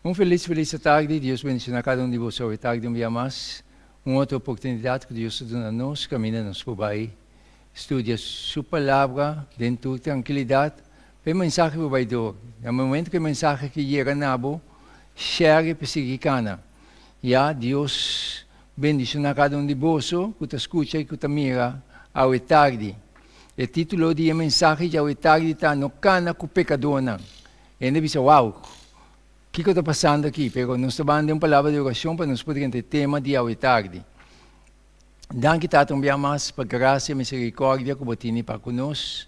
Un felis felis atardi, Dios bendiciona cada un di boso awe tardi un bia mas. Un otro oportunidad cu Dios ta duna nos caminda nos por bay studia Su Palabra den tur trankilidad pa e mensahe por bay door. Na momento cu e mensahe aki yega na bo, share pa sigui cana. Ya, Dios bendiciona cada un di boso cu ta scucha y cu ta mira awe tardi. E titulo di e mensahe djawe tardi ta No Cana cu Pecadornan. Hende bisa, Wow, kiko ta pasando aki? Pero nos ta banda un palabra di orashon pa nos por drenta e tema di awe tardi. Danki, Tata, un bia mas pa grasia i miserikòrdia ku bo tini pa ku nos.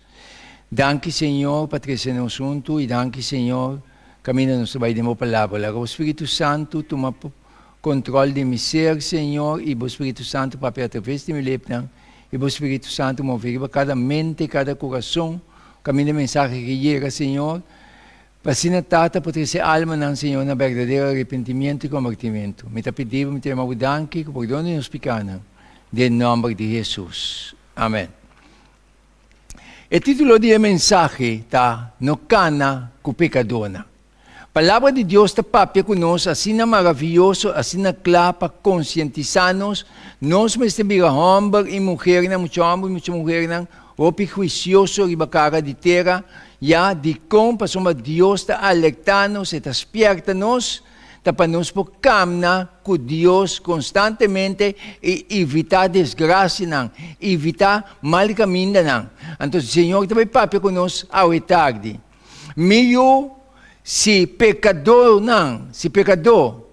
Danki, Señor, pa trese nos huntu i danki, Señor, kaminda nos ta bai den bo palabra. Laga bo Spiritu Santu tuma kontrol di mi ser, Señor, i bo Spiritu Santu papia atraves di mi lepnan i bo Spiritu Santu move riba kada mente, kada kurason. Kaminda e mensahe ki yega, Señor, pa asina Tata por trese almanan, Señor, na berdadero arepentimiento i kombertimentu. Mi ta pidi Bo, mi ta yama Bo danki ku pordon di nos pikanan, den nòmber di Hesus. Amen. E titulo di e mensahe ta No Kana ku Pekadónan. Palabra di Dios ta papia ku nos asina maravioso, asina kla pa konsientisá nos. Nos mester bira hòmber i muhernan, mucha hòmber i mucha muhernan, hopi huisioso riba kara di tera. Ya, dikon? Pasobra Dios ta alertá nos, e ta spièrta nos, ta pa nos por kamna ku Dios konstantemente i evitá desgrasianan, evitá mal kamindanan. Anto Señor ta bai papia ku nos awe tardi. Mi yu, si pekadónan, si pekadó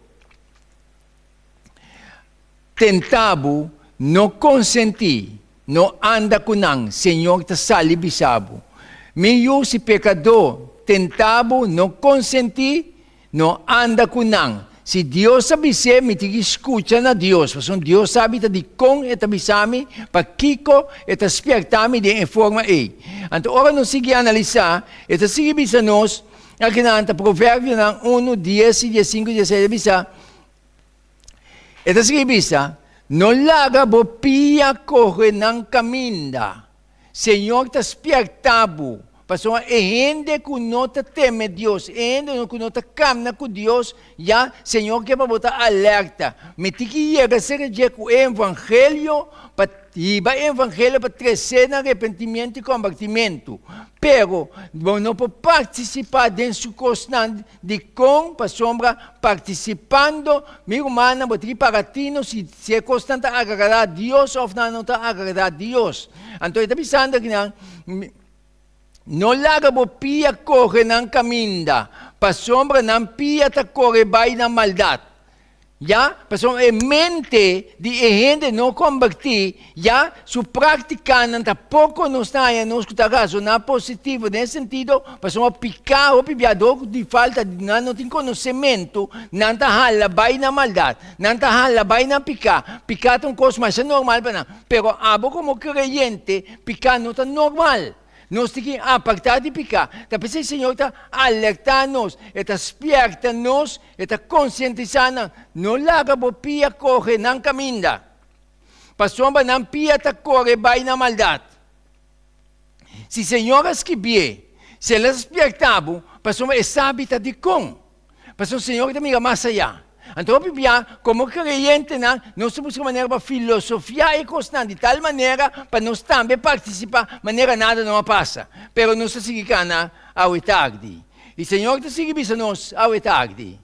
tenta bo, no konsentí, no anda ku nan, Señor ta sali bisa bo. Mi yu, si pekadó tenta bo, no konsentí, No anda ku nan. Si Dios a bis'é, mi tin ki skucha na Dios, pasobra Dios sabi ta dikon e ta bisa mi, pakiko e ta spièrta mi den e forma ei. Anto ora nos sigui analisá, e ta sigui bisa nos, akinan ta Proverbionan unu, dies i diesinku i dieseis a bisa, e ta sigui bisa, No laga bo pia kohe nan kaminda. Señor ta spièrta bo, pasobra e hende ku no ta teme Dios, e hende ku no ta kamna ku Dios, ya, Señor ke pa bo ta alerta. Mi tin ki yega serka dje ku e evangelio, pa hiba e evangelio pa trese nan arepentimentu i kombertimentu. Pero, bo no por partisipá den su kosnan. Dikon? Pasobra partisipando, mi rumannan, bo tin ki paga tino si si e kosnan ta agradá Dios òf nan no ta agradá Dios. Anto e ta bisando akinan, No laga bo pia kohe nan kaminda, pasobra nan pia ta kore bai na maldat. Ya, pasobra e mente di e hende no kombertí, ya, su práktikanan ta poko nos ta haña nos ku ta razoná positivo den e sentido, pasobra piká hopi bia dor di falta di nan no tin konosementu, nan ta hala bai na maldat, nan ta hala bai na piká. Piká ta un kos masha normal pa nan, pero abo komo kreyente, piká no ta normal. Nos tin ki apartá di piká. Ta p'esei Señor ta alertá nos, E ta spièrta nos, E ta konsientisá nan, No laga bo pia kohe nan kaminda, pasobra nan pia ta kore bai na maldat. Si Señor a skibié, si El a spièrta bo, pasobra E sabi ta dikon. Pasobra Señor ta mira mas ayá. Anto hopi bia, komo kreyentenan, nos ta buska manera pa filosofiá e kosnan di tal manera pa nos tambe partisipá manera nada no a pasa. Pero nos ta sigui kana awe tardi. I Señor ta sigui bisa nos awe tardi,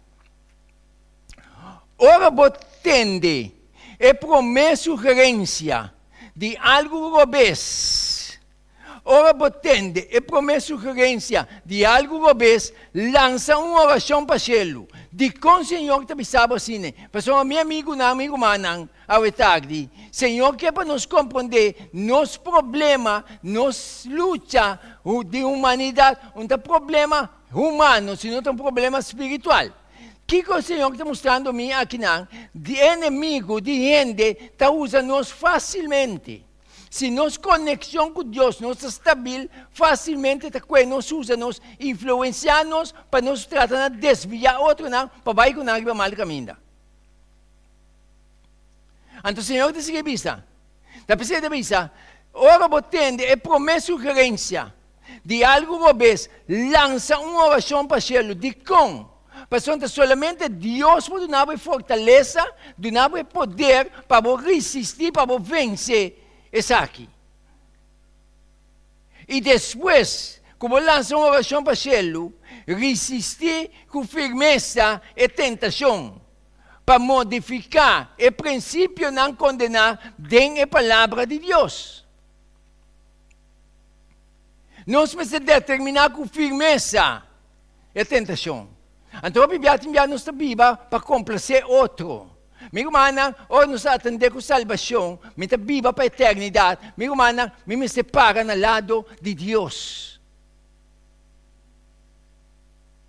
Ora bo tende e promé sugerensia di algu robes, Ora bo tende e promé sugerensia di algu robes, lansa un orashon pa shelu. Dikon Señor ta bisa bo asina? Pasobra mi amigunan, mi rumannan, awe tardi, Señor ke pa nos komprondé nos problema, nos lucha di humanidat un ta problema humano, sino ta un problema spiritual. Kiko Señor ta mustrando mi akinan? Di enemigu di hende ta usa nos fásilmente. Si nos konekshon ku Dios no ta stabil, fásilmente ta kue nos usa nos, influensiá nos pa nos trata na desviá otronan pa bai ku nan riba mal kaminda. Anto Señor ta sigui bisa, ta p'esei ta bisa, ora bo tende e promé sugerensia di algu robes, lansa un orashon pa shelu. Dikon? Pasobra ta solamente Dios por duna bo e fortalesa, duna bo e poder pa bo risistí, pa bo vense esaki. I despues ku bo lansa un orashon pa shelu, risistí ku firmesa e tentashon pa modifiká e prinsipionan kondená den e Palabra di Dios. Nos mester determiná ku firmesa e tentashon. Anto hopi bia tin bia nos ta biba pa komplasé otro. Mi rumannan, ora nos a atendé ku salbashon, mi ta biba pa eternidat. Mi rumannan, mi mester para na lado di Dios.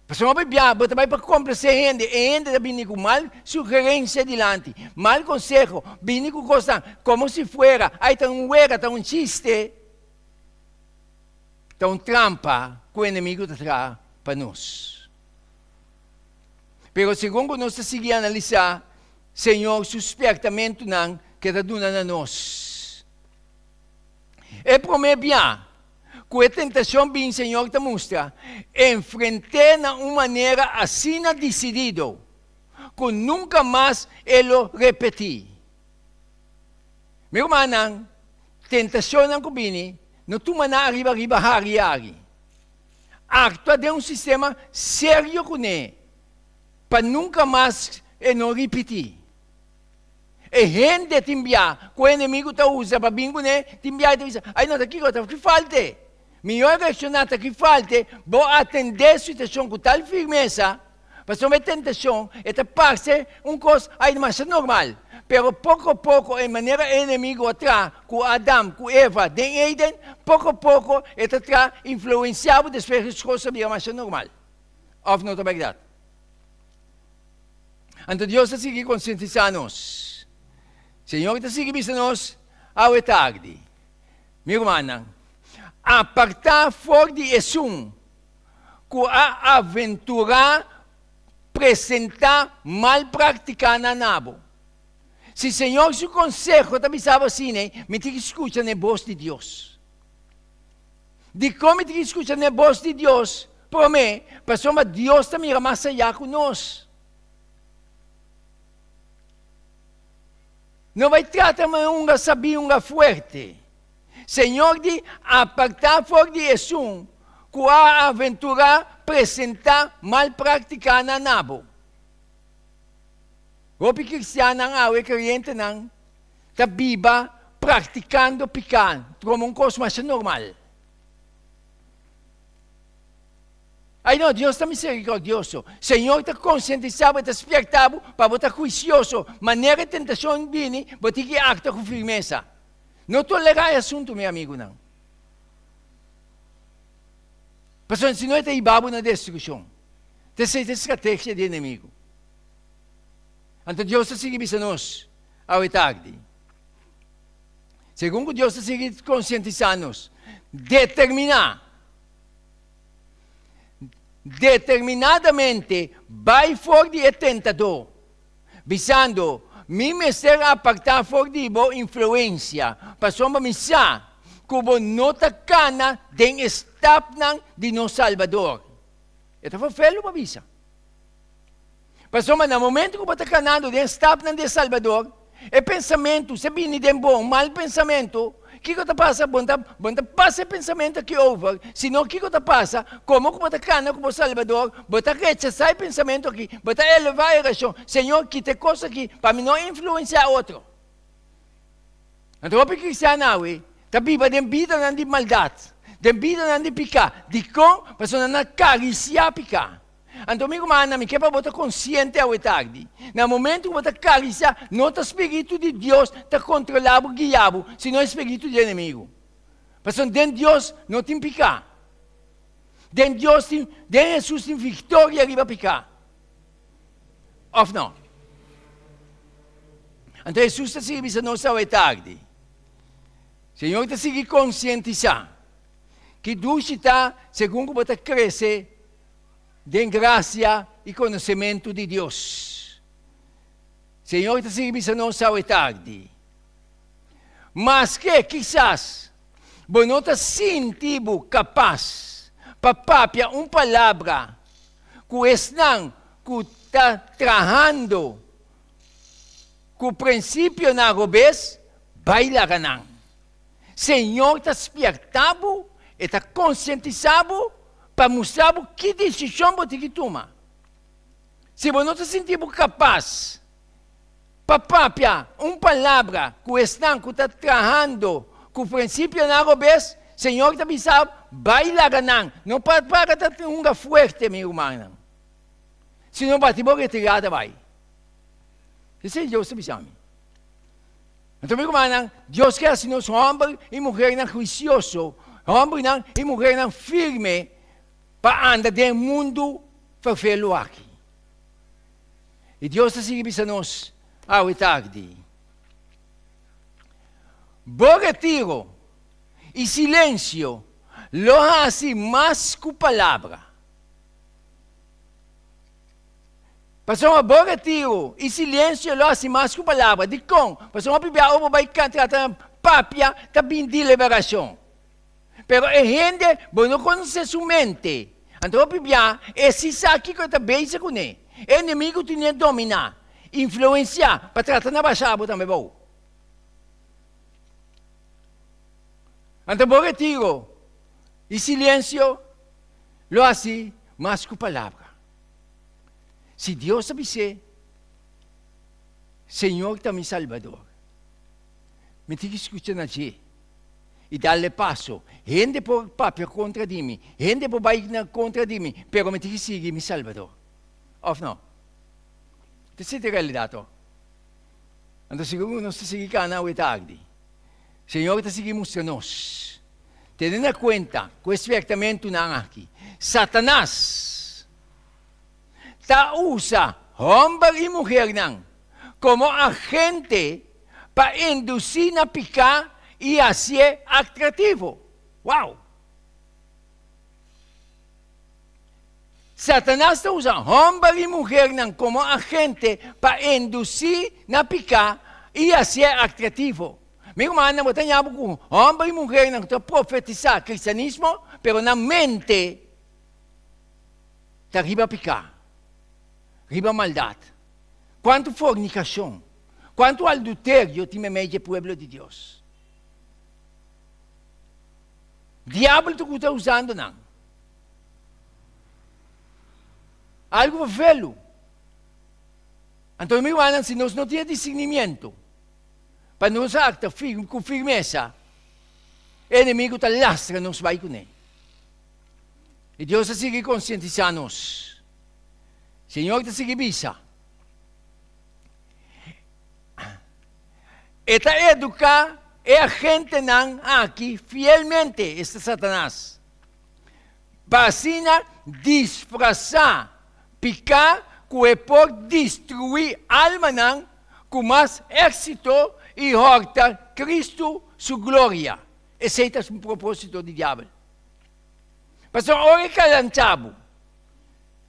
Pasobra hopi bia bo ta bai pa komplasé hende, e hende ta bini ku mal sugerensia dilanti, mal konseho, bini ku kosnan komo si fuera ai ta un wega, ta un chiste. Ta un trampa ku enemigu ta traha pa nos. Pero segun ku nos ta sigui analisá Señor su spèrtamentunan ku e ta duna na nos, e promé bia ku e tentashon bin Señor ta mustra, enfrent'é na un manera asina disidido ku nunka mas e lo repetí. Mi rumannan, tentashonnan ku bini no tuma nan ariba riba hari hari. Aktua den un sistema serio kuné pa nunka mas e no ripití. E hende tin bia ku e enemigu ta usa pa bin kuné, tin bia e ta bisa, Ai no ta kiko, ta ki falte. Mihó e reakshoná ta ki falte, bo atendé e situashon ku tal firmesa, pasobra e tentashon e ta parse un kos ai masha normal, pero poko poko e manera e enemigu a traha ku Adam ku Eva den Eden, poko poko e ta traha influensiá bo despues e kos ta bira masha normal. Òf no ta bèrdat? Anto Dios ta sigui konsientisá nos. Señor ta sigui bisa nos awe tardi, Mi rumannan, apartá for di esun ku a aventurá presentá mal práktikanan na bo. Si Señor su konseho ta bisa bo asina, mi tin ki skucha na e bos di Dios. Dikon mi tin ki skucha na e bos di Dios? Promé, pasobra Dios ta mira mas ayá ku nos. No bai trata mi unga sabí, unga fuerte. Señor di, Apartá for di esun ku a aventurá presentá mal práktikanan na bo. Hopi kristiannan awe, kreyentenan, ta biba praktikando piká komo un kos masha normal. Ai no, Dios ta miserikordioso. Señor ta konsientisá bo, e ta spiertá bo pa bo ta huisioso. Manera e tentashon bini, bo tin ki aktua ku firmesa. No tolerá e asuntu, mi amigunan. Pasobra si no e ta hiba bo na destrukshon. Ta esei ta e strategia di enemigu. Anto Dios ta sigui bisa nos awe tardi. Segun ku Dios ta sigui konsientisá nos, determiná, determinadamente bai for di e tentadó. Bisando, Mi mester apartá for di bo influensia, pasobra mi sa ku bo no ta kana den e stapnan di nos Salbador. E ta ferfelu pa bisa. Pasobra na momento ku bo ta kanando den e stapnan di e Salbador, e pensamentu sa bini den bo, un mal pensamentu, Kiko ta pasa? Bo ta, bo ta pasa e pensamentu aki over, sino kiko ta pasa? Komo ku bo ta kana ku bo Salbador, bo ta rechasá e pensamentu aki, bo ta elevá e orashon, Señor, kita e kos aki pa mi no influensiá otro. Anto hopi kristian awe ta biba den bidanan di maldat, den bidanan di piká. Dikon? Pasobra nan a karisiá piká. Anto mi rumannan, mi ke pa bo ta konsiente awe tardi. Na momento ku bo ta karisiá, no ta spiritu di Dios ta kontrolá bo, guiá bo, sino e spiritu di enemigu. Pasobra den Dios no tin piká. Den Dios tin, den Hesus tin viktoria riba piká. Òf no? Anto Hesus ta sigui bisa nos awe tardi. Señor ta sigui konsientisá. Ki dushi ta segun ku bo ta krese den grasia i konosementu di Dios. Señor ta sigui bisa nos awe tardi, Maske kisas bo no ta sinti bo kapas pa papia un palabra ku esnan. ku ta trahando ku prinsipionan robes, bai laga nan. Señor ta spierta bo, e ta konsientisá bo pa mustra bo ki desishon bo tin ki tuma. Si bo no ta sinti bo kapas pa papia un palabra ku esnan ku ta trahando ku prinsipionan robes, Señor ta bisa, Bai laga nan. No pa paga ta hunga fuerte, mi rumannan, sino bati bo retirada bai. Esei Dios ta bisa mi. Anto mi rumannan, Dios ke hasi nos hòmber i muhernan huisioso, hòmbernan i muhernan firme pa anda den e mundu ferfelu aki. I Dios ta sigui bisa nos awe tardi, Bo retiro i silensio lo hasi mas ku palabra. Pasobra bo retiro i silensio lo hasi mas ku palabra. Dikon? Pasobra hopi bia ora bo bai trata papia ta bin deliberashon. Pero e hende bo no konosé su mente. Anto hopi bia e si sa kiko e ta bezig kuné. E enemigu tine dominá, influensiá pa trata na basha bo tambe bou. Anto bo retiro i silensio lo hasi mas ku palabra. Si Dios a bis'é, Señor ta mi Salbador, mi tin ki skucha na dje i dal'e paso. Hende por papia kontra di mi, hende por bai na kontra di mi, pero mi tin ki sigui mi Salbador. Òf no? Ta esei ta e realidat ò? Anto sigur ku nos ta sigui kana awe tardi. Señor ta sigui mustra nos. Tene na kuenta ku e spiertamentunan aki, Satanas ta usa hòmber i muhernan komo agente pa indusí na piká i hasié atrativo. Wow! Satanas ta usa hòmber i muhernan komo agente pa indusí na piká i hasié atrativo. Mi rumannan, bo ta ña bo ku hòmber i muhernan ku ta profetisá kristianismo, pero nan mente ta riba piká, riba maldat. Kuantu fornikashon, kuantu alduterio tin meimei dje pueblo di Dios! Diabel ta ku ta usando nan. Algu pa velu. Anto mi rumannan, si nos no tin e discernimiento pa nos acta firme, cu firmesa, e enemigo ta lastra nos bai cune. I Dios ta sigui concientisa nos. Señor ta sigui bisa, E ta educa e agentenan aki fielmente, esta Satanas, pa asina disfrasá piká ku e por destruí almanan ku mas éksito i hòrta Kristu su gloria. Esei ta su propósito di diabel. Pasobra ora e kalanchá bo,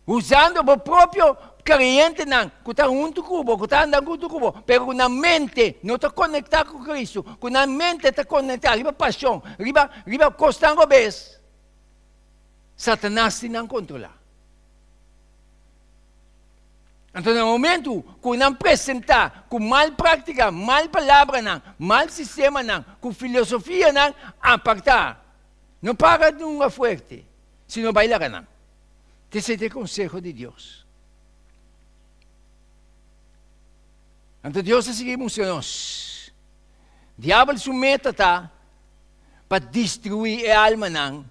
usando bo propio kreyentenan ku ta huntu ku bo, ku ta anda huntu ku bo, pero ku nan mente no ta konektá ku Kristu, ku nan mente ta konektá riba pashon, riba riba kosnan robes, Satanas tin nan kontrolá. Anto na momentu ku nan presentá ku mal práktika, mal palabranan, mal sistemanan, ku filosofianan apartá, no para nunga fuerte, sino bai laga nan. Esei ta e konseho di Dios. Anto Dios a sigui mustra nos, Diabel su meta ta pa destruí e almanan,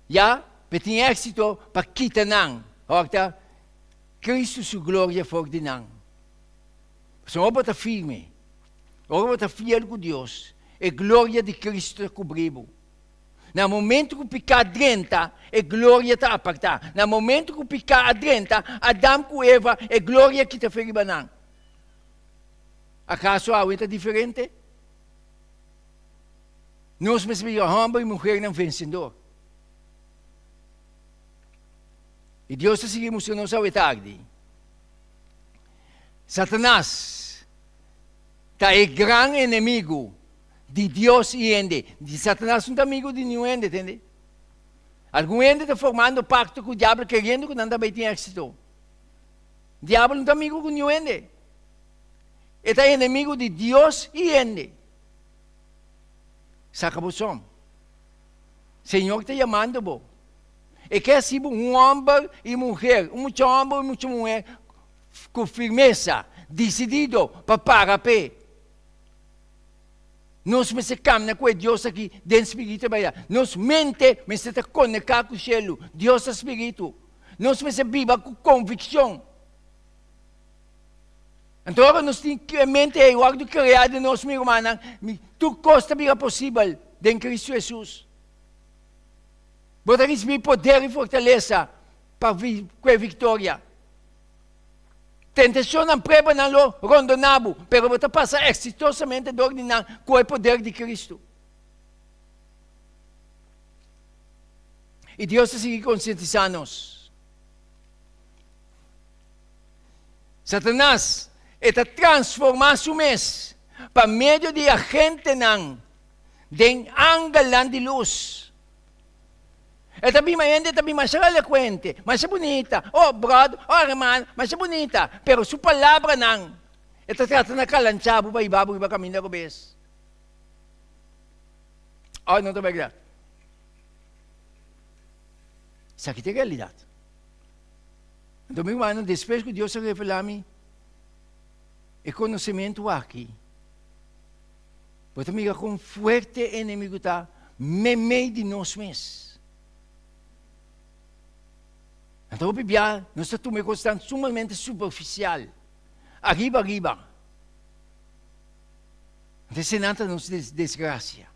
ya p'e tin éksito pa kita nan, ora Cristo su gloria for di nan. Pasobra ora bo ta firme, ora bo ta fiel ku Dios, e gloria di Cristo ta kubrí bo. Na momento ku piká drenta, e gloria ta apartá. Na momento ku piká a drenta, Adam ku Eva, e gloria kita for riba nan. Akaso awe ta diferente? Nos mester bira hòmber i muhernan vensendor. I Dios ta sigui mustra nos awe tardi. Satanas ta e gran enemigu di Dios i hende. Satanas no ta amigu di niun hende, tende? Algun hende ta formando pakto ku diabel keriendo ku nan ta bai tin éksito. Diabel no ta amigu ku niun hende. E ta enemigu di Dios i hende. Saka bo som. Señor ta yamando bo. E ke hasi bo un hòmber i muher, un mucha hòmber i mucha muher ku firmesa, disidido pa para p'e. Nos mester kamna ku e Dios aki den spiritu i bèrdat. Nos mente mester ta koneká ku shelu. Dios ta spiritu. Nos mester biba ku konvikshon. Anto ora nos tin e mente ei wòrdu kreá den nos, mi rumannan, tur kos ta bira posibel den Kristu Hesus. Bo ta risibí poder i fortalesa pa ku e viktoria. Tentashonnan, pruebanan lo rondoná bo, pero bo ta pasa eksitosamente dor di nan ku e poder di Kristu. I Dios ta sigui konsientisá nos. Satanas e ta transformá su mes pa medio di agentenan den angelnan di lus. E ta bin hende ta bin masha elokuente, masha bunita, oh bròder, oh hermano, masha bunita, pero su palabranan e ta trata na kalanchá bo pa hiba bo riba kaminda robes. Oh, no ta bèrdat? Esaki ta e realidat. Anto mi rumannan, despues ku Dios a revelá mi e konosementu aki, bo ta mira kon fuerte e enemigu ta meimei di nos mes. Anto hopi bia nos ta tuma e kosnan sumamente superfisial, ariba ariba. Anto esenan ta nos desgrasia.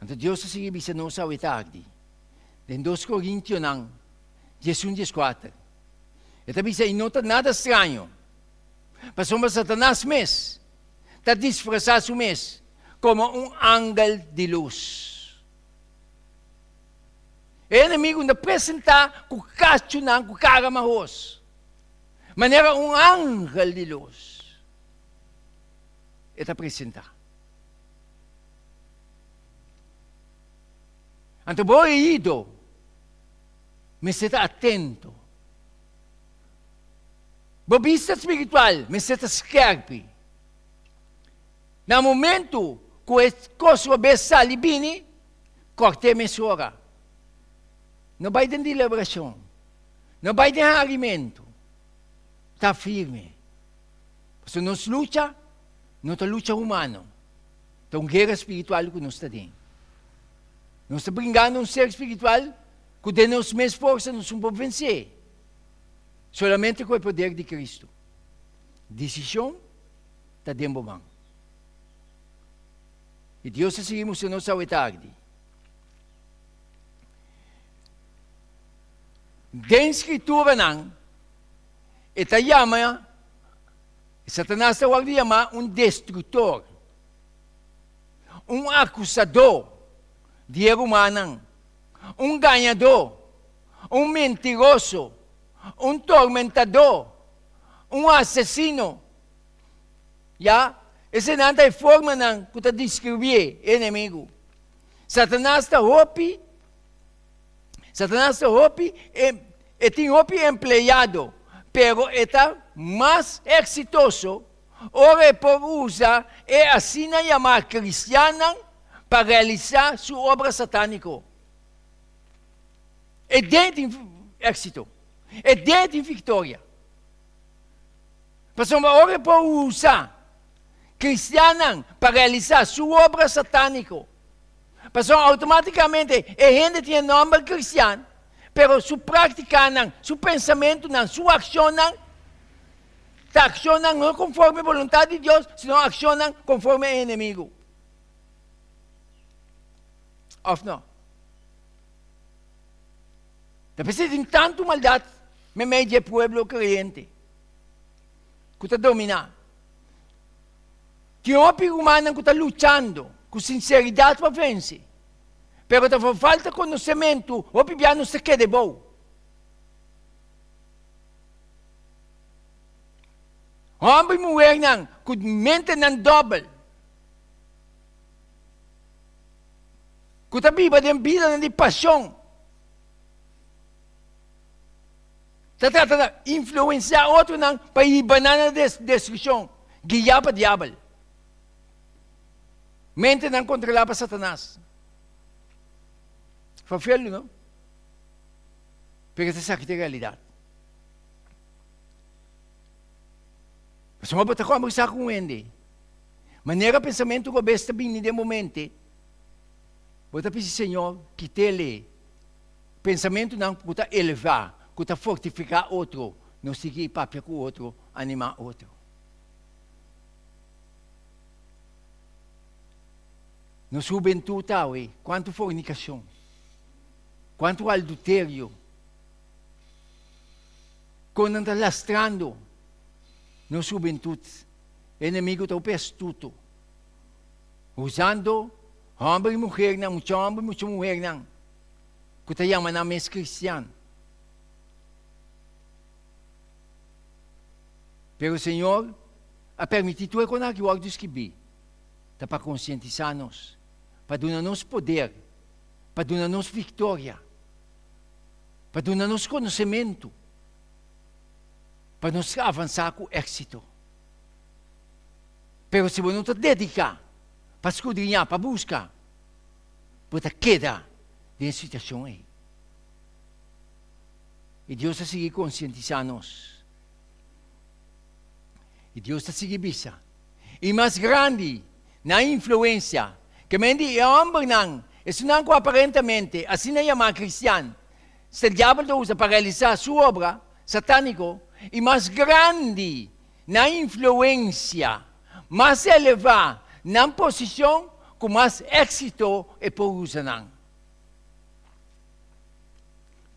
Anto Dios ta sigui bisa nos awe tardi. Den dos Korintionan 11 14, e ta bisa, I no ta nada straño, pasobra Satanas mes ta disfrasá su mes komo un angel di lus. E enemigu no ta presentá ku kachunan ku kara mahos, manera un angel di lus e ta presentá. Anto bo oido mester ta atento. Bo bista spiritual mester ta skerpi. Na momento ku e kos robes sali bini, kòrt'é mesora. No bai den deliberashon, no bai den harimentu. Ta firme. Pasobra nos lucha no ta lucha humano. Ta un guera spiritual ku nos ta den. Nos ta bringando un ser spiritual ku den nos mes forsa nos no por vensé. Solamente ku e poder di Kristu. Desishon ta den bo man. I Dios ta sigui mustra nos awe tardi. Den Skrituranan e ta yama, Satanas ta wòrdu yamá un destruktor. un akusadó di e rumannan, un gañadó, un mentiroso, un tormentadó, un asesino. Ya, esenan ta e formanan ku ta deskribí e enemigu. Satanas ta hopi, Satanas ta hopi, e, e tin hopi empleado, pero e ta mas eksitoso Ora e por usa e asina yamá kristiannan pa realisá su obra satániko. E den tin éksito. E den tin viktoria. Pasobra ora e por usa kristiannan pa realisá su obra satániko, pasobra outomátikamente e hende tin e nòmber kristian, pero su práktikanan, su pensamentunan, su akshonnan, Ta akshonnan no konforme boluntat di Dios, sino akshonnan konforme e enemigu. Òf no? Ta p'esei tin tantu maldat meimei di e pueblo kreyente ku ta dominá. Tin hopi rumannan ku ta luchando ku sinseridat pa vense, pero ta for falta konosementu hopi bia nos ta keda ebou. Hòmber i muhernan ku mentenan dòbel, ku ta biba den bidanan di pashon. Ta trata na influensiá otronan pa hiba nan na destrukshon, guiá pa diabel. Mentenan kontrolá pa Satanas. Ferfelu, no? Pero ta esaki ta e realidat. Pasobra bo ta kombersá ku un hende, manera pensamentu robes ta bini den bo mente, bo ta bisa, Señor, kit'el Pensamentunan ku ta elevá, ku ta fortifiká otro, nos sigui papia ku otro, animá otro. Nos hubentut awe, kuantu fornikashon, kuantu alduterio, kon nan ta lastrando nos hubentut. E enemigu ta hopi astuto, usando hòmber i muhernan, mucha hòmber i mucha muhernan. ku ta yama nan mes kristian. Pero Señor a permití tur e konan aki wòrdu skibí ta pa konsientisá nos, pa duna nos poder, pa duna nos viktoria, pa duna nos konosementu, pa nos avansá ku éksito. Pero si bo no ta dediká pa skudriñá, pa buska, bo ta keda den e situashon ei. I Dios ta sigui konsientisá nos. I Dios ta sigui bisa, I mas grandi nan influensia ke men di e hòmbernan, esunnan ku aparentamente asina yamá kristian, sta diabel ta usa pa realisá su obra satániko, i mas grandi nan influensia, mas elevá nan posishon ku mas éksito e por usa nan.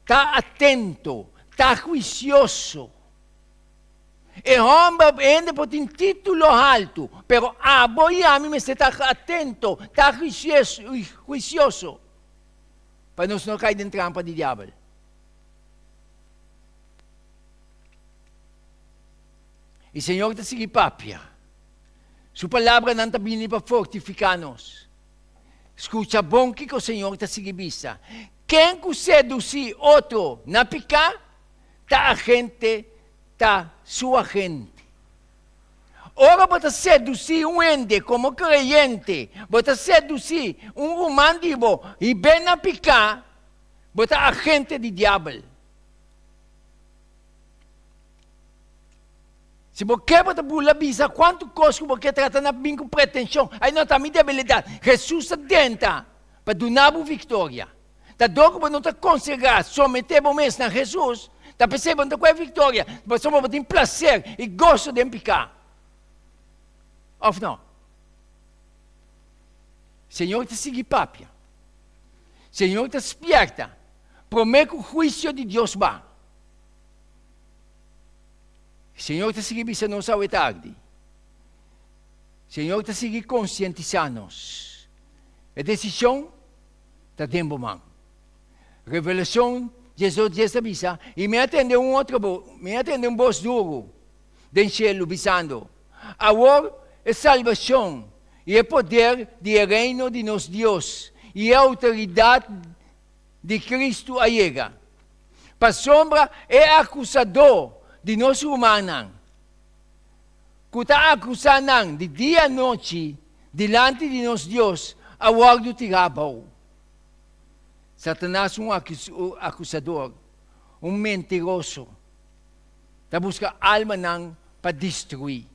Ta atento, ta huisioso. E hòmber òf hende por tin título haltu, pero abo i ami mester ta atento, ta huisioso pa nos no kai den trampa di diabel. I Señor ta sigui papia. Su palabranan ta bini pa fortifiká nos. Skucha bon kiko Señor ta sigui bisa, Ken ku sedusí otro na piká, ta agente ta su agente. Ora bo ta sedusí un hende komo kreyente, bo ta sedusí un ruman di bo hib'é na piká, bo ta agente di diabel. Si bo ke bo ta bula bisa kuantu kos ku bo ke trata na bin ku pretenshon. Ai no ta mi debilidat. Hesus ta denta pa duna bo viktoria. Ta dor ku bo no ta konsegrá someté bo mes na Hesus, ta p'esei bo no ta kohe viktoria, pasobra bo tin plaser i goso den piká. Òf no? Señor ta sigui papia. Señor ta spièrta promé ku huisio di Dios ba. Señor ta sigui bisa nos awe tardi. Señor ta sigui konsientisá nos. E desishon ta den bo man. Revelashon 12 ta bisa, I mi a tende un otro bo, mi a tende un bos duru den shelu bisando, Awor e salbashon i e poder di e reino di nos Dios i e outoridat di Kristu a yega. Pasobra e akusadó di nos rumannan, ku ta akusá nan di dia anochi dilanti di nos Dios, a wòrdu tirá abou. Satanas un akusador, un mentiroso, ta buska almanan pa destruí.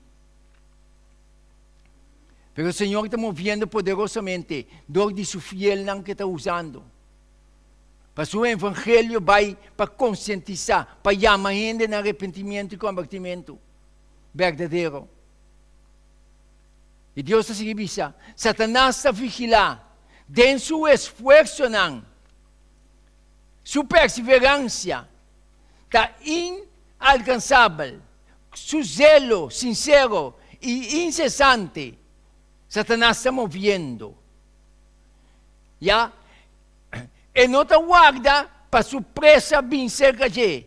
Pero Señor ta moviendo poderosamente dor di su fielnan ku e ta usando. Pa su evangelio bai pa konsientisá, pa yama hende na arepentimiento i kombertimentu berdadero. I Dios ta sigui bisa, Satanas ta vigilá den su esfuersonan, su perseveransia ta inalkansabel, su zelo sinsero i insesante, Satanas ta moviendo. Ya. E no ta warda pa su presa bin serka dje.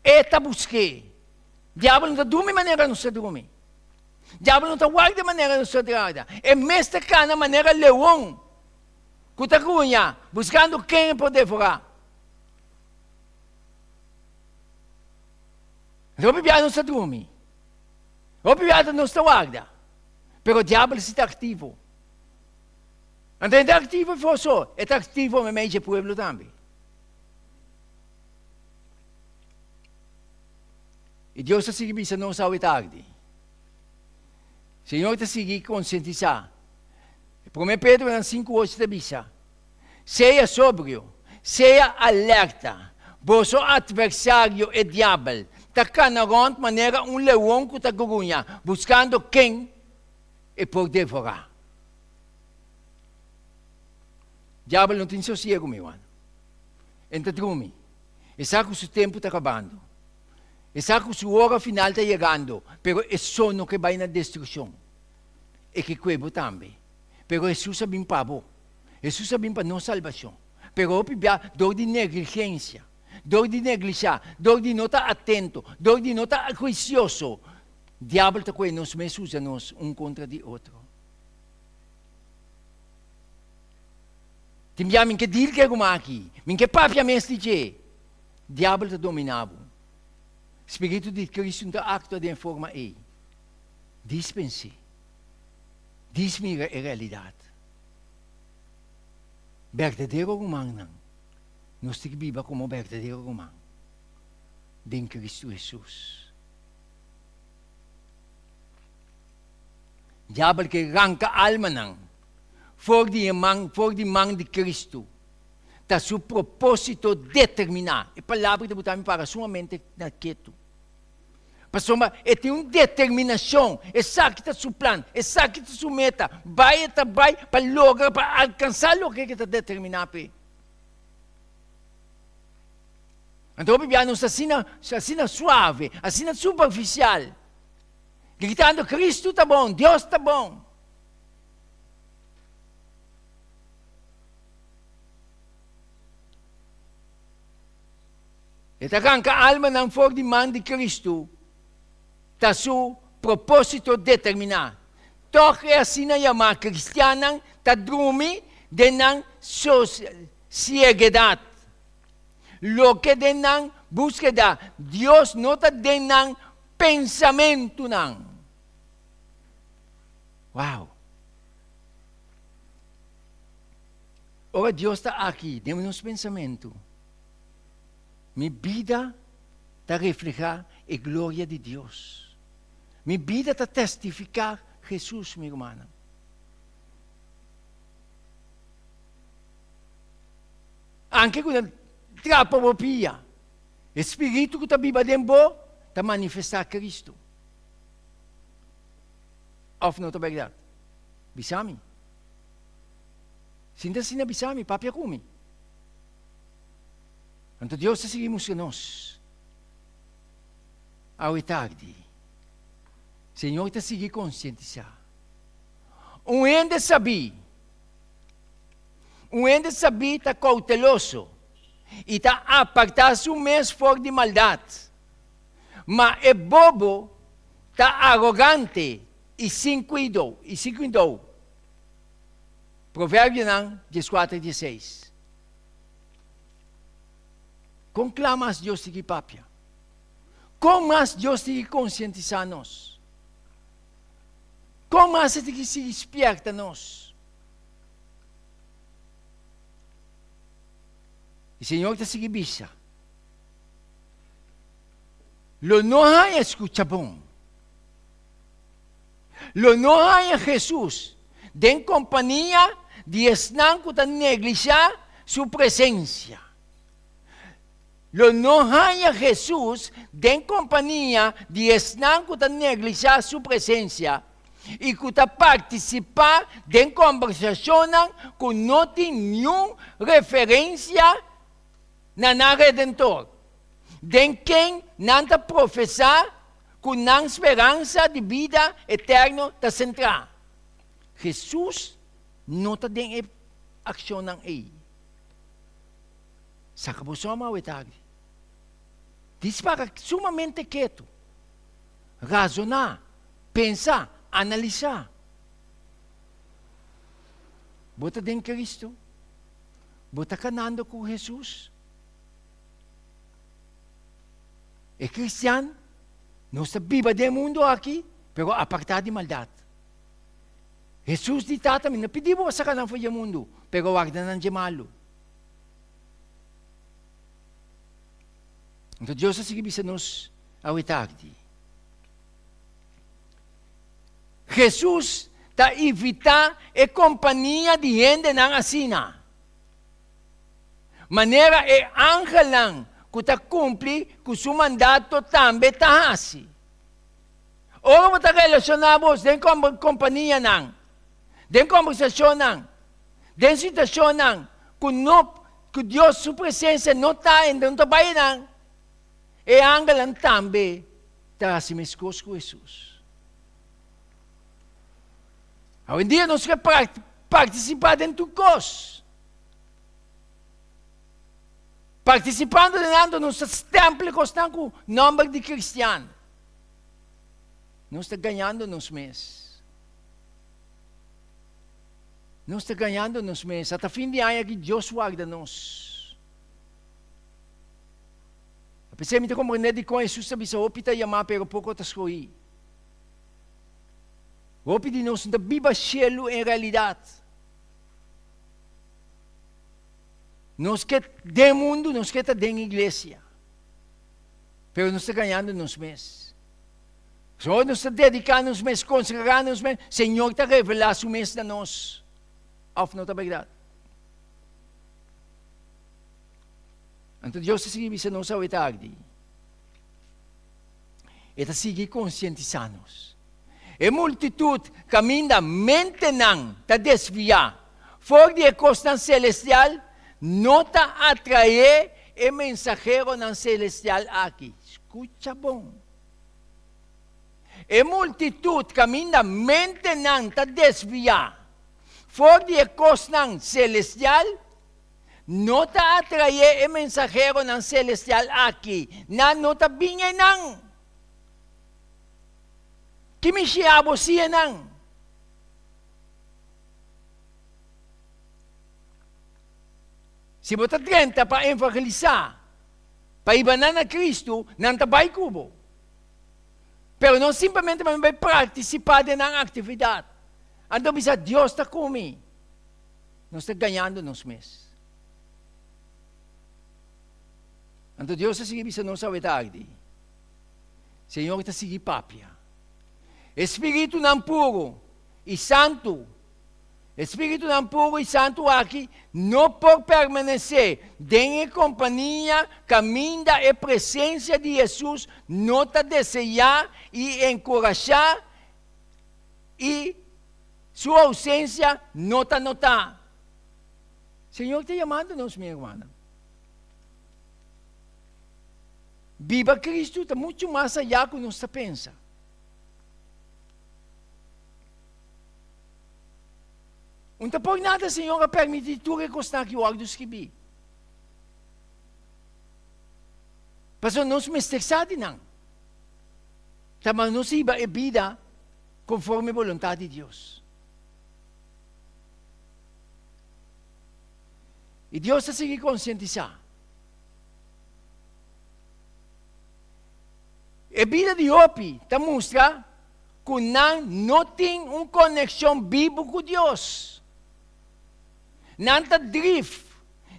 E ta busk'é. Diabel no ta drumi manera nos ta drumi. Diabel no ta warda manera nos ta warda. E mes ta kana manera leon ku ta gruña buskando ken e por devorá. Hopi bia nos ta drumi. Hopi bia nos ta warda. Pero diabel si ta aktivo. Anto e ta aktivo for so, e ta aktivo meimei dje pueblo tambe. I Dios ta sigui bisa nos awe tardi. Señor ta sigui konsientisá. Promé Pedronan 5:8 ta bisa, Sea sobrio, sea alerta, boso atversario e diabel ta kana rònt manera un leon ku ta gruña, buskando ken e por devorá. Diabel no tin sosiegu, mi ruman. E ta drumi. E sa ku su tempu ta kabando. E sa ku su ora final ta yegando, pero e so no ke bai na destrukshon. E ke kue bo tambe. Pero Hesus a bin pa bo. Hesus a bin pa nos salbashon. Pero hopi bia dor di negligensia, dor di neglishá, dor di no ta atento, dor di no ta huisioso, diabel ta kohe nos mes usa nos un kontra di otro. Tin bia mi ke dil ke ruman aki, mi ke papia mes di dje. Diabel ta dominá bo. Spiritu di Kristu no ta aktua den e forma ei. Dispens'é. Dismira e realidat. Berdadero rumannan, nos tin ku biba komo berdadero ruman den Kristu Hesus. Diabel ke ranka almanan for di e man, for di man di Kristu. Ta su propósito determiná. E palabra ta buta mi para sumamente na ketu. Pasobra e tin un determinashon, esaki ta su plan, esaki ta su meta, bai e ta bai pa logra, pa alkansá loke ke ta determiná p'e. Anto hopi bia nos ta asina, asina suave, asina superfisial, gritando Kristu ta bon, Dios ta bon. E ta ranka almanan for di man di Kristu, ta su propósito determiná. Tòg e asina yamá kristiannan ta drumi den nan siegedat. Loke den nan búskeda Dios no ta den nan pensamentunan. Wow! Ora Dios ta aki den nos pensamentu, Mi bida ta reflehá e gloria di Dios. Mi bida ta testifiká Hesus, mi rumannan. Anke ku nan trapa bo pia, e spiritu ku ta biba den bo ta manifestá Kristu. Òf no ta bèrdat? Bisa mi. Sinta asina bisa mi, papia ku mi. Anto Dios ta sigui mustra nos awe tardi. Señor ta sigui konsientisá. Un hende sabí, un hende sabí ta kouteloso i ta apartá su mes for di maldat. Ma e bobo ta arogante i sin kuidou, i sin kuidou. Proverbionan dieskuater dieseis. Kon kla mas Dios tin ki papia? Kon mas Dios tin ki konsientisá nos? Kon mas e tin ki sigui spièrta nos? E Señor ta sigui bisa, Lo no haña skucha bon. Lo no haña Hesus den kompania di esnan ku ta neglishá su presensia. Lo no haña Hesus den kompania di esnan ku ta neglishá su presensia i ku ta partisipá den kòmbersashonnan ku no tin niun referensia na nan Redentor, den ken nan ta profesá ku nan speransa di bida eterno ta sentrá. Hesus no ta den e akshonnan ei. Saka bo sòm awe tardi. Dis para sumamente ketu. Razoná, pensa, analisá. Bo ta den Kristu? Bo ta kanando ku Hesus? E kristian. Nos ta biba den e mundu aki, pero apartá di maldat. Hesus di, Tata, mi no pidi bo pa saka nan for di e mundu, pero warda nan dje malu. Anto Dios a sigui bisa nos awe tardi. Hesus ta invitá e kompania di hendenan asina. Manera e angelnan ku ta kumpli ku su mandato tambe ta hasi. Ora bo ta relashoná bos den kompanianan, den kombersashonnan, den situashonnan ku no ku Dios su presensia no ta en no ta bai einan, e angelnan tambe ta hasi meskos ku Hesus. Awendia nos ke partisipá den tur kos. Partisipando den nan nos ta stempel kosnan ku nòmber di kristian. Nos ta gañando nos mes. Nos ta gañando nos mes. Ata fin di aña aki Dios warda nos. Apesar mi ta komprendé dikon Hesus ta bisa hopi ta yamá pero poko ta skohí. Hopi di nos no ta biba shelu en realidat. Nos ke den mundu, nos ke ta den iglesia. Pero nos ta gañando nos mes. So nos ta dediká nos mes, konsagrá nos mes, Señor ta revelá su mes na nos. Òf no ta bèrdat? Anto Dios ta sigui bisa nos awe tardi. E ta sigui konsientisá nos. E multitut kaminda mentenan ta desviá for di e kosnan selestial no ta atraé e mensaheronan selestial aki. Skucha bon. E multitut kaminda mentenan ta desviá for di e kosnan selestial no ta atraé e mensaheronan selestial aki. Nan no ta bin einan. Ki mishi abo si einan? Si bo ta drenta pa evangelisá, pa hiba nan na Kristu, nan ta bai ku bo. Pero no simplemente pa mi bai partisipá den nan aktividat. Anto bisa, Dios ta ku mi. Nos ta gañando nos mes. Anto Dios ta sigui bisa nos awe tardi. Señor ta sigui papia. E spiritunan puru i santu, e spiritunan puru i santu aki no por permanesé den e kompania kaminda e presensia di Hesus no ta deseá i enkurashá i su ousensia no ta notá. Señor ta yamando nos, mi hermana. Biba Cristo ta muchu mas ayá ku nos ta pensa. Un ta por nada Señor a permití tur e kosnan aki wòrdu skibí. Pasobra nos mester sa di nan. Ta mas nos hiba e bida konforme boluntat di Dios. I Dios ta sigui konsientisá. E bida di hopi ta mustra ku nan no tin un konekshon bibu ku Dios. Nan ta drif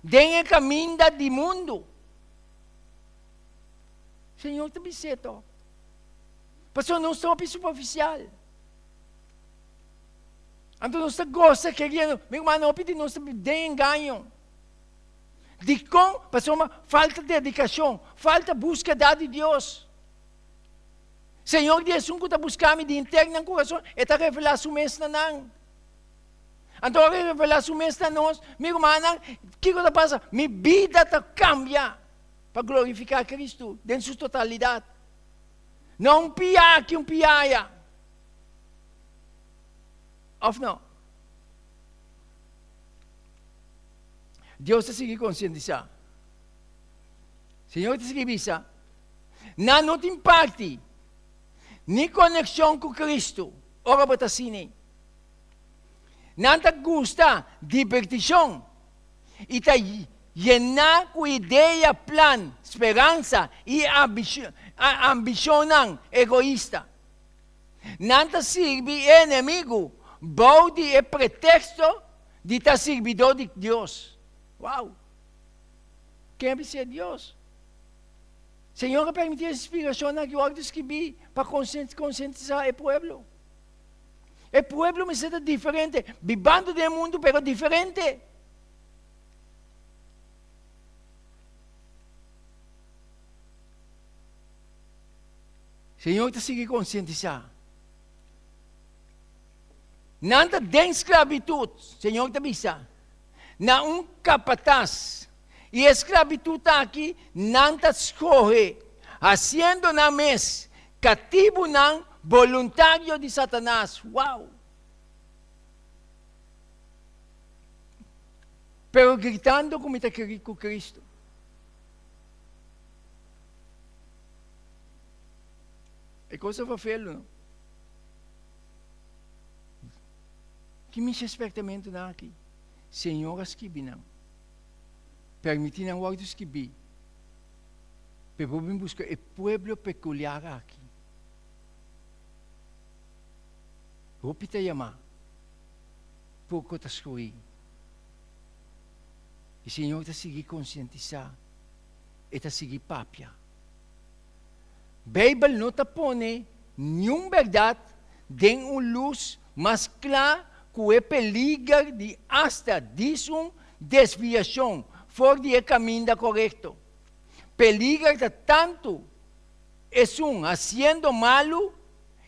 den e kaminda di mundu. Señor ta bis'é to. Pasobra nos ta hopi superfisial. Anto nos ta gosa keriendo, mi rumannan, hopi di nos ta den engaño. Dikon? Pasobra falta dedikashon, falta búskeda di Dios. Señor di esun ku ta buska mi di henter nan kurason, e ta revelá su mes na nan. Anto ora e revelá su mes na nos, mi rumannan, kiko ta pasa? Mi bida ta kambia pa glorifiká Kristu den su totalidat. No un pia aki, un pia aya. Òf no? Dios ta sigui konsientisá. Señor ta sigui bisa, Nan no tin parti ni konekshon ku Kristu ora bo ta asina. Nan ta gusta dibertishon i ta yená ku idea, plan, speransa i ambishonnan egoista. Nan ta sirbi e enemigu bou di e preteksto di ta sirbidó di Dios. Wow! Ken a bis'é Dios? Señor a permití e inspirashonnan aki wòrdu skibí pa konsientisá e pueblo. E pueblo mester ta diferente, bibando den e mundu pero diferente. Señor ta sigui konsientisá. Nan ta den sklabitut, Señor ta bisa, na un kapatas. I e sklabitut aki nan ta skohe, hasiendo nan mes katibunan boluntario di Satanas. Wow! Pero gritando ku mi ta ku Kristu. E kos ta fafelu, no? Ki mishi spertamentunan aki? Señor a skibi nan. Permití nan wòrdu skibí p'e por bin buska e pueblo pekuliar aki. Hopi ta yamá, poko ta skohí. I Señor ta sigui konsientisá, e ta sigui papia. Beibel no ta pone niun bèrdat den un lus mas kla ku e peliger di asta dis un desviashon for di e kaminda korekto. Peliger ta tantu esun hasiendo malu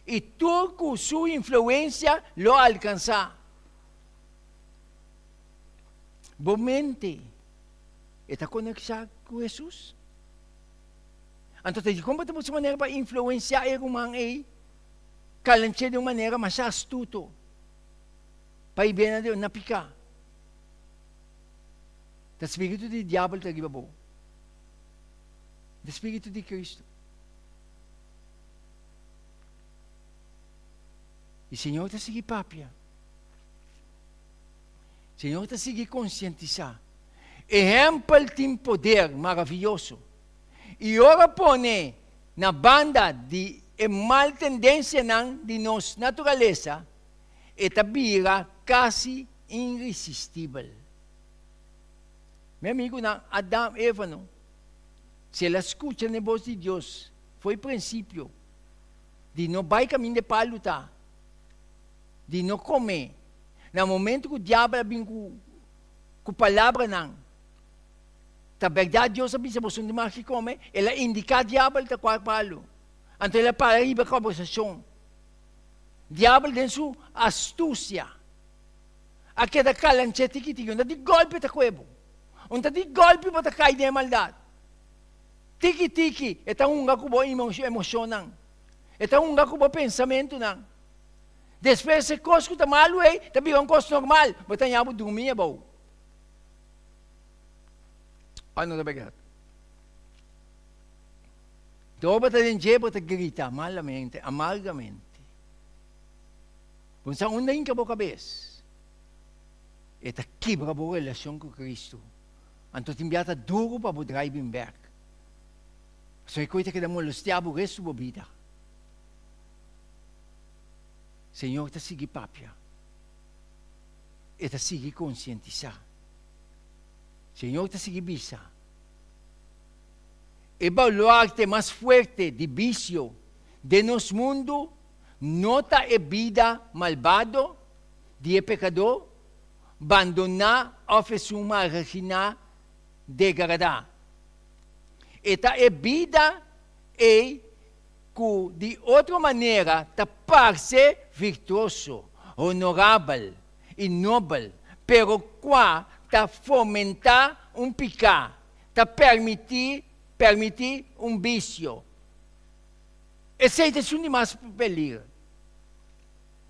i tur ku su influensia lo alkansá. Bo mente e ta koneksá ku Hesus? Anto ta dikon bo ta buska manera pa influensiá e ruman ei kalanch'é di un manera masha astuto pa i bena na piká? Ta spiritu di diabel ta riba bo, ta spiritu di Kristu. I Señor ta sigui papia. Señor ta sigui konsientisá. Ehèmpel tin poder maravioso. I ora pone na banda di e mal tendensianan di nos naturalesa, e ta bira kasi irisistibel. Mi amigunan, Adam, Eva no, si el a skucha n'e bos di Dios fo'i prinsipio, di no bai kaminda e palu ta, di no kome, na momento ku diabel a bin ku ku palabranan, Ta bèrdat Dios a bisa boso no mag ki kome? El a indiká diabel ta kua palu. Anto el a para riba e kòmbersashon. Diabel den su astusia a keda kalanch'é tiki tiki. Un ta di gòlpi ta kue bo. Un ta di gòlpi bo ta kai den e maldat. Tiki tiki e ta hunga ku bo emoshonnan. E ta hunga ku bo pensamentunan. Despues e kos ku ta malu ei ta bira un kos normal. Bo ta haña bo drumí abou. Ora no ta bèrdat. Dor bo ta den dje bo ta grita malamente, amargamente. Bo no sa unda hinka bo kabes. E ta kibra bo relashon ku Kristu. Anto tin bia ta duru pa bo drai bin bèk. Pasobra e koi ta keda molestiá bo restu bo bida. Señor ta sigui papia. E ta sigui konsientisá. Señor ta sigui bisa, E baluarte mas fuerte di bisio den nos mundu no ta e bida malbado di e pekadó, bandoná òf esun marginá degradá. E ta e bida ei ku di otro manera ta parse virtuoso, honorabel i nobel, pero kua ta fomentá un piká, ta permití permití un bisio. Esei ta esun di mas peligro.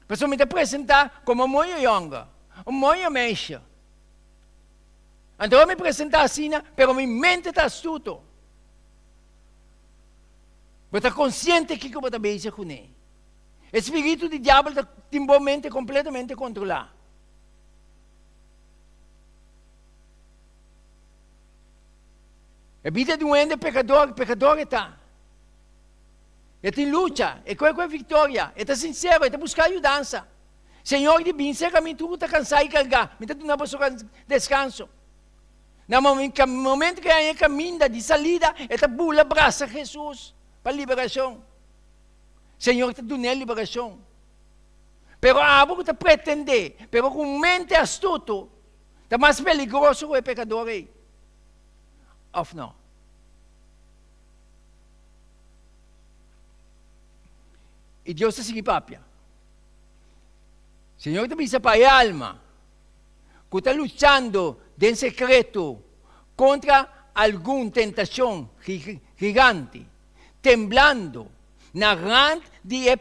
Pasobra mi ta presentá komo un moño yònga, un moño meisje. Anto ora mi presentá asina, pero mi mente ta astuto. Bo ta konsiente kiko bo ta bezig kuné. E spiritu di diabel ta tin bo mente kompletamente kontrolá. E bida di un hende pekador, pekador e ta. E tin lucha, e koe koe viktoria, e ta sinsero, e ta buska yudansa. Señor di, Bin serka mi tur ku ta kansá i kargá, mi ta duna boso deskanso. Na momento ku e haña e kaminda di salida, e ta bula brasa Hesus pa liberashon. Señor ta dun'é liberashon. Pero abo ku ta pretendé, pero ku un mente astuto, ta mas peligroso ku e pekador ei. Òf no? I Dios ta sigui papia. Señor ta bisa pa e alma ku ta luchando den sekreto kontra algun tentashon gigante, temblando na rand di e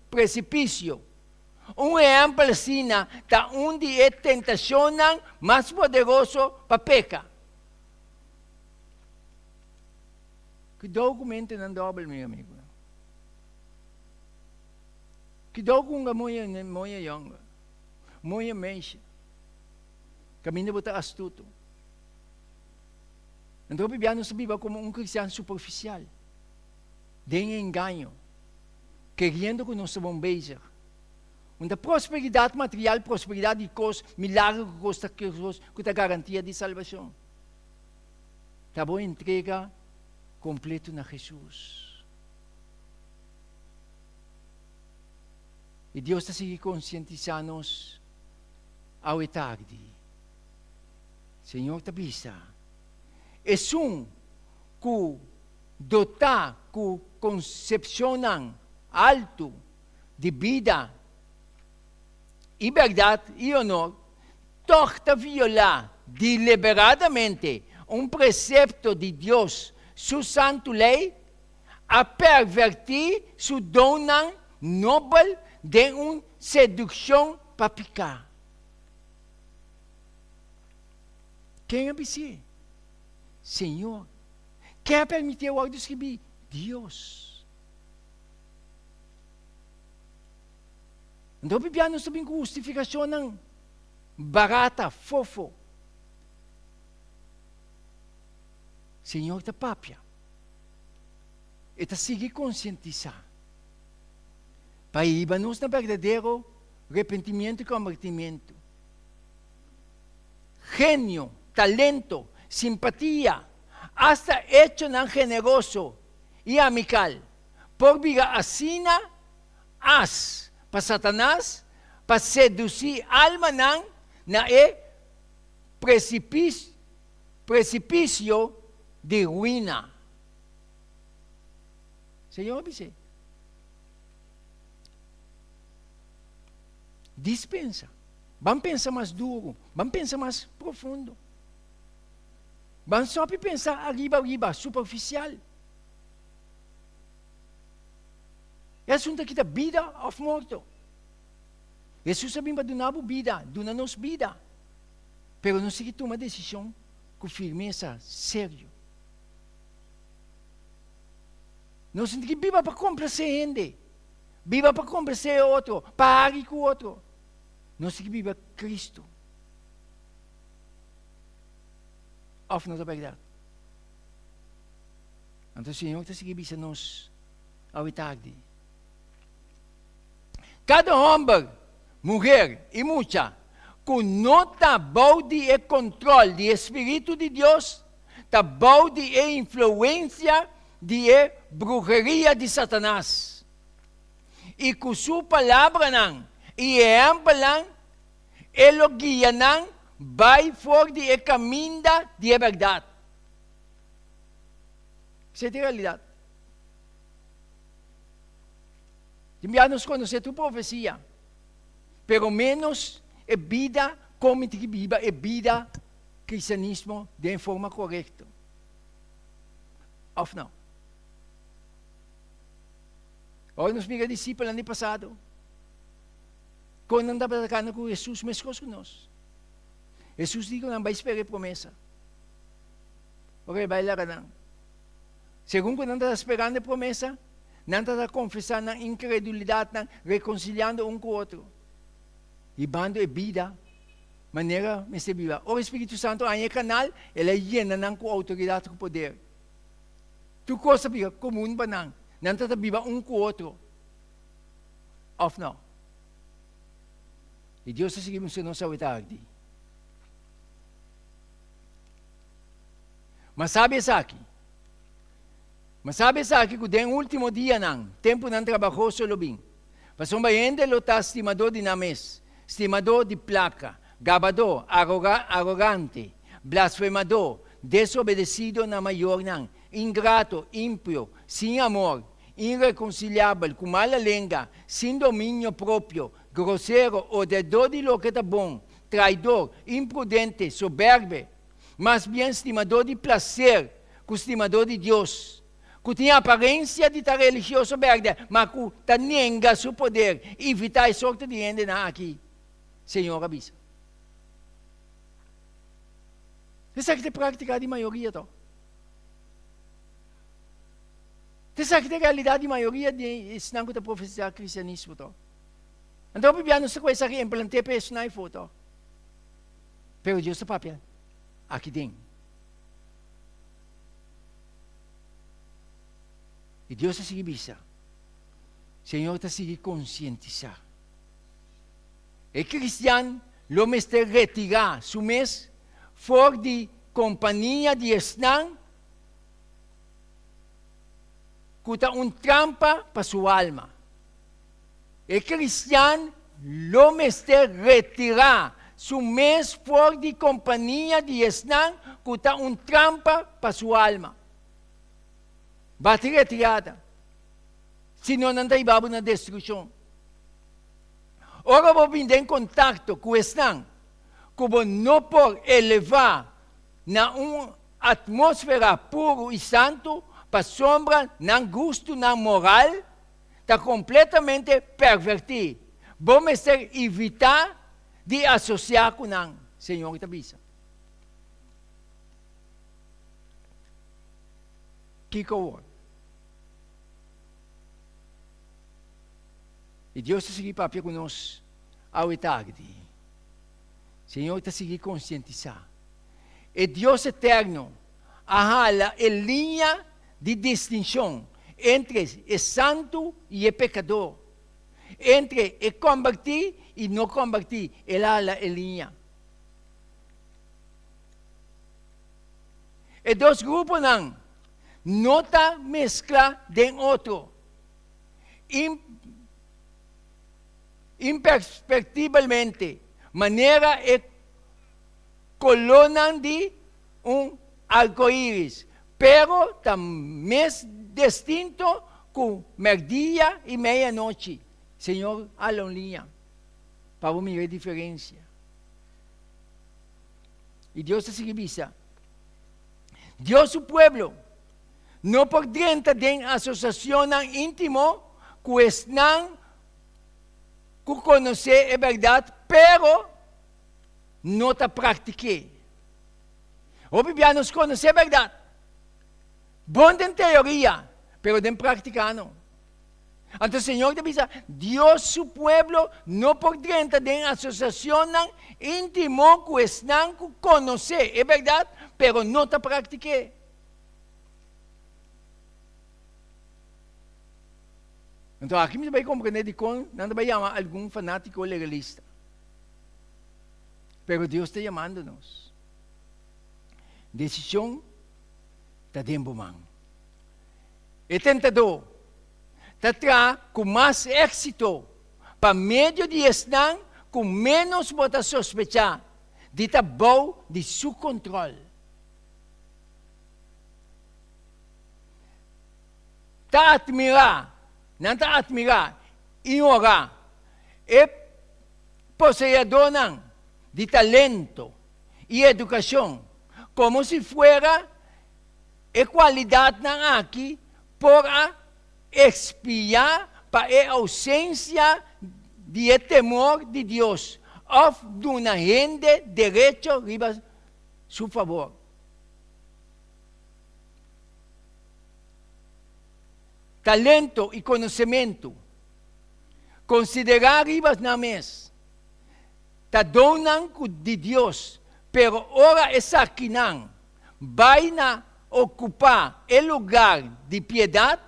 presipisio. Un ehèmpel asina ta un di e tentashonnan mas poderoso pa peka. Kudou ku mentenan dòbel, mi amigunan. Kudou ku hunga moña moña yònga, moña meisje. Kaminda bo ta astuto. Anto hopi bia nos ta biba komo un kristian superfisial, den e engaño, keriendo ku nos ta bon bezig. Unda prosperidat material, prosperidat di kos, milagro ku kos ta ku ta garantia di salbashon. Ta bo entrega kompleto na Hesus. I Dios ta sigui konsientisá nos awe tardi. Señor ta bisa, Esun ku dotá ku konsepshonnan altu di bida i bèrdat i onor, tòg ta violá deliberadamente un presepto di Dios su santu lei, a pervertí su donnan nobel den un sedukshon pa piká. Ken a bis'é? Señor. Ken a permitié wòrdu skribí? Dios. Anto hopi bia nos ta bin ku hustifikashonnan barata, fofo. Señor ta papia. E ta sigui konsientisá pa hiba nos na berdadero repentimiento i kombertimiento. Genio, talento, simpatia, asta echonan generoso i amikal por bira asina as pa Satanas pa sedusí almanan na e presipisio di ruina. Señor a bis'é, Dispensa. Ban pensa mas duru, ban pensa mas profundo. Ban stòp di pensa ariba ariba, superfisial. E asuntu aki ta bida òf morto. Hesus a bin pa duna bo bida, duna nos bida. Pero nos tin ki tuma desishon ku firmesa, serio. Nos tin ki biba pa komplasé hende, biba pa komplasé e otro, pa hari ku otro. Nos tin ki biba Kristu. Òf no ta bèrdat? Anto Señor ta sigui bisa nos awe tardi, Kada hòmber, muher i mucha ku no ta bou di e kontròl di e spiritu di Dios ta bou di e influensia di e bruheria di Satanas. I ku su palabranan i ehèmpelnan e lo guia nan bai for di e kaminda di e bèrdat. Esei ta e realidat. Tin bia nos konosé tur profesia, pero ménos e bida kon mi tin ki biba e bida kristianismo den forma korekto. Òf no? Ora nos mira disipelnan di pasado, kon nan tabata kana ku Hesus meskos ku nos. Hesus di ku nan bai spera e promesa. Ora e bai laga nan. Segun ku nan tabata sperando e promesa, nan tabata konfesá nan inkredulidatnan, rekonsiliando un ku otro, hibando e bida manera mester biba. Ora e Spiritu Santu haña e kanal, el a yena nan ku outoridat ku poder. Tur kos ta bira komun pa nan. Nan ta ta biba un ku otro. Òf no? I Dios ta sigui mustra nos awe tardi. Ma sabi esaki, ma sabi esaki ku den último dianan tempunan trabahoso lo bin. Pasobra hende lo ta stimadó di nan mes, stimadó di plaka, gabadó, arogante, blasfemadó, desobedesido na mayornan, ingrato, impio, sin amor, inrekonsiliabel, ku mala lenga, sin dominio propio, grosero, odiadó di loke ta bon, traidor, imprudente, soberbe, mas bien stimadó di plaser ku stimadó di Dios, ku tin aparensia di ta religioso bèrdè, ma ku ta nenga su poder. Evitá e sorto di hendenan aki, Señor a bisa. Esaki ta e práktika di mayoria tò. Ta esaki ta e realidat di mayoria di esnan ku ta profesá kristianismo tò. Anto hopi bia nos ta ku esaki implant'é pa esnan ei for tò. Pero Dios ta papia aki den. I Dios ta sigui bisa, Señor ta sigui konsientisá. E kristian lo mester retirá su mes for di kompania di esnan ku ta un trampa pa su alma. E kristian lo mester retirá su mes for di kompania di esnan ku ta un trampa pa su alma. Bati retirada, sino nan ta hiba bo na destrukshon. Ora bo bin den kontakto ku esnan ku bo no por elevá na un atmósfera puru i santu pasobra nan gustunan moral ta kompletamente pervertí, bo mester evitá di asosiá ku nan, Señor ta bisa. Kiko awor? I Dios ta sigui papia ku nos awe tardi. Señor ta sigui konsientisá. E Dios eterno a hala e liña di distinshon entre e santu i e pekadó, entre e kombertí i no kombertí, el a hala e liña. E dos gruponan no ta meskla den otro. Imperspectibelmente, manera e kolónan di un arkoiris, pero ta mes destinto ku mèrdia i meianochi. Señor hala un liña pa bo mira e diferensia. I Dios ta sigui bisa, Dios su pueblo no por drenta den asosiashonnan íntimo ku esnan ku konosé e bèrdat pero no ta praktik'é. Hopi bia nos konosé bèrdat bon den teoria, pero den práktika no. Anto Señor ta bisa, Dios su pueblo no por drenta den asosiashonnan íntimo ku esnan ku konosé e bèrdat pero no ta praktik'é. Anto aki mi ta bai komprendé dikon nan ta bai yama algun fanátiko legalista. Pero Dios ta yamando nos. Desishon ta den bo man. E tentadó ta traha ku mas éksito pa medio di esnan ku ménos bo ta sospechá di ta bou di su kontròl. Ta atmirá, nan ta atmirá i honrá e poseedónan di talento i edukashon komo si fuera e kualidatnan aki por a ekspiá pa e ousensia di e temor di Dios òf duna hende derecho riba su fabor. Talento i konosementu. Konsiderá riba nan mes ta donnan ku di Dios, pero ora esakinan bai na. okupá e lugar di piedat,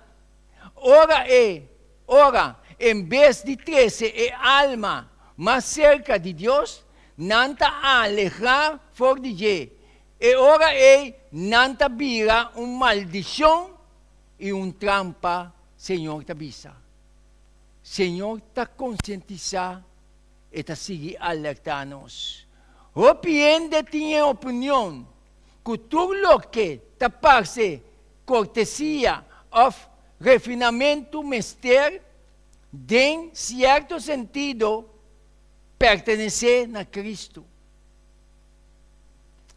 ora e ora en bes di trese e alma mas serka di Dios, nan ta alehá for di dje. E ora ei nan ta bira un maldishon i un trampa, Señor ta bisa. Señor ta konsientisá, e ta sigui alertá nos. Hopi hende tin e opinion ku tur loke ta parse kortesia òf refinamentu mester, den sierto sentido, pertenesé na Kristu.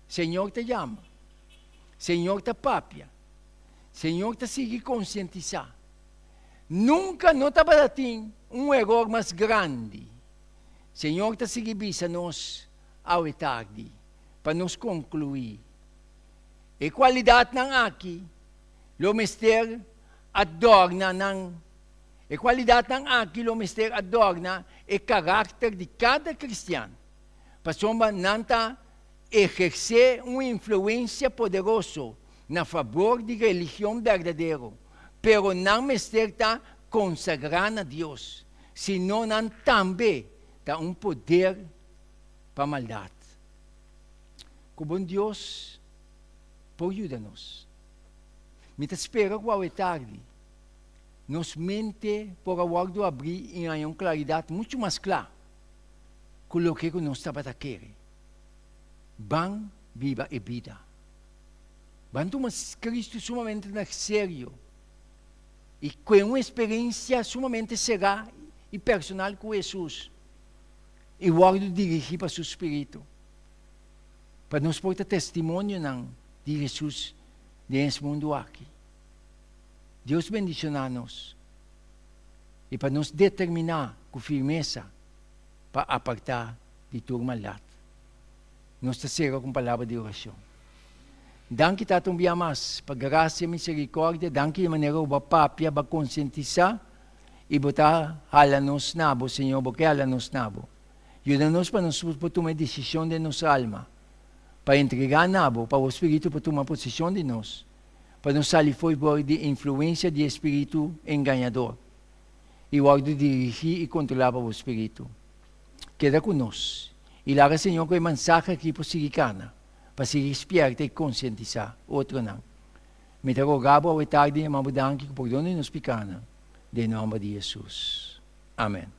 Señor ta yama. Señor ta papia. Señor ta sigui konsientisá. Nunka no tabata tin un eror mas grandi. Señor ta sigui bisa nos awe tardi pa nos konkluí. E kualidatnan aki lo mester adorna nan E kualidatnan aki lo mester adorna e karakter di kada kristian, pasobra nan ta ehersé un influensia poderoso na fabor di religion berdadero, pero nan mester ta konsagrá na Dios, sino nan tambe ta un poder pa maldat. Ku bon Dios por yuda nos. Mi ta spera ku awe tardi nos mente por a wòrdu abrí i haña un klaridat muchu mas kla ku loke ku nos tabata kere. Ban biba e bida. Ban tuma Cristo sumamente na serio i kue un experiencia sumamente será i personal ku Hesus i wòrdu dirigí pa Su Spiritu pa nos por ta testimonionan di Hesus den es mundu aki. Dios bendishoná nos i pa nos determiná ku firmesa pa apartá di tur maldat. Nos ta sera ku un palabra di orashon. Danki Tata un bia mas pa grasia, miserikòrdia, danki di manera ku bo a papia, bo a konsientisá i bo ta hala nos na bo, Señor, bo ke hala nos na bo. Yuda nos pa nos por tuma e desishon den nos alma pa entregá na bo, pa bo Spiritu por tuma poseshon di nos, pa nos sali fo'i bor di influensia di e spiritu engañador i wòrdu dirigí i kontrolá pa bo Spiritu. Keda ku nos i laga Señor ku e mensahe aki por sigui kana pa sigui spièrta i konsientisá otronan. Mi ta roga bo awe tardi yama bo danki ku pordon di nos pikanan den nòmber di Hesus. Amen.